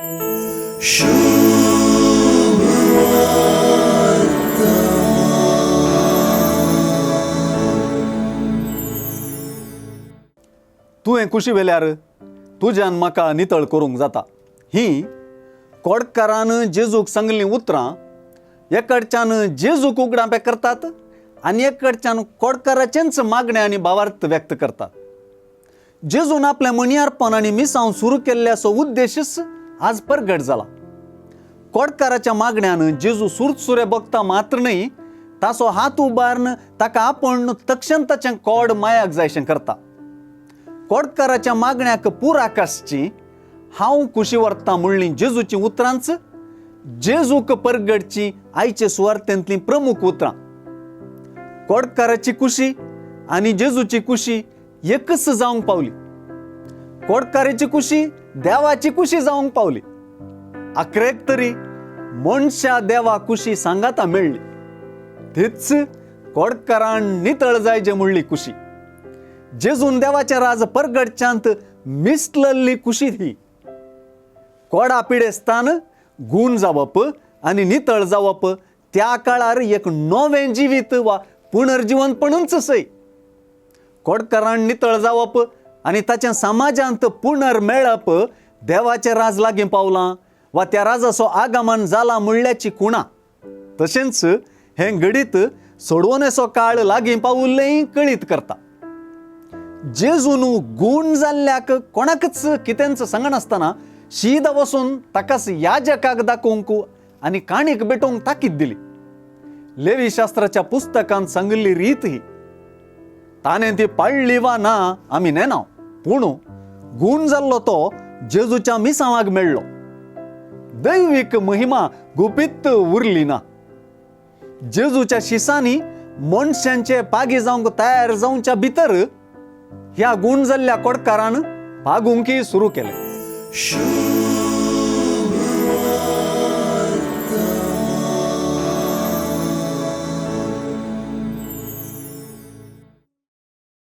तुवें कुशी वेल्यार तुज्यान म्हाका नितळ करूंक जाता. ही कोडकारान जेजूक सांगलीं उतरां एकडच्यान जेजूक उगडापें करतात आनी एकडच्यान कोडकाराचेंच मागणें आनी भावार्थ व्यक्त करतात. जेजून आपलें मणयार्पण आनी मिसांव सुरू केल्ल्याचो उद्देशच आज परगट जाला. कोडकाराच्या मागण्यान जेजू सुरसुरे बघता मात्र न्हय, ताचो हात उबारून ताका आपूण तक्षण ताचें कोड मायाक जायशें करता. कोडकाराच्या मागण्याक पुराक आसची हांव कुशी व्हरता म्हणलीं जेजूचीं उतरांच जेजूक परगटची आयचे सुवार्थेंतलीं प्रमुख उतरां. कोडकाराची कुशी आनी जेजूची कुशी एकच जावंक पावली. कोडकाराची कुशी देवाची कुशी जावंक पावली. आखरेक तरी मनशा देवा कुशी सांगाता मेळ्ळी. तीच कोडकारान नितळ जायजे म्हणली कुशी. जेजून देवाचें राज परगटच्यांत मिसलल्ली कुशी ही. कोडा पिडेस्तान गूण जावप आनी नितळ जावप त्या काळार एक नवें जिवीत वा पुनर्जिवनपणूच सय. कोडकारान नितळ जावप आनी ताचें समाजांत पुनर्मेळप देवाचें राज लागीं पावलां वा त्या राजाचो आगमन जाला म्हणल्याची खुणा. तशेंच हें घडीत सोडवणेचो काळ लागीं पावुल्लेंय कळीत करता. जेजून गूण जाल्ल्याक कोणाकच कितेंच सांगनासतना शीदा वचून ताकाच याजकाक दाखोवंक आनी काणीक भेटोवंक ताकीद दिली. लेवी शास्त्राच्या पुस्तकांत सांगिल्ली रीत ही. ताणें ती पाळ्ळी वा ना आमी नेना, पूण गूण जाल्लो तो जेजूच्या मिसांवाक मेळ्ळो. दैवीक महिमा गुपीत उरली ना. जेजूच्या शिसांनी मनशांचे पागी जावंक तयार जावच्या भितर ह्या गूण जाल्ल्या कोडकारान पागुंकी सुरू केलें.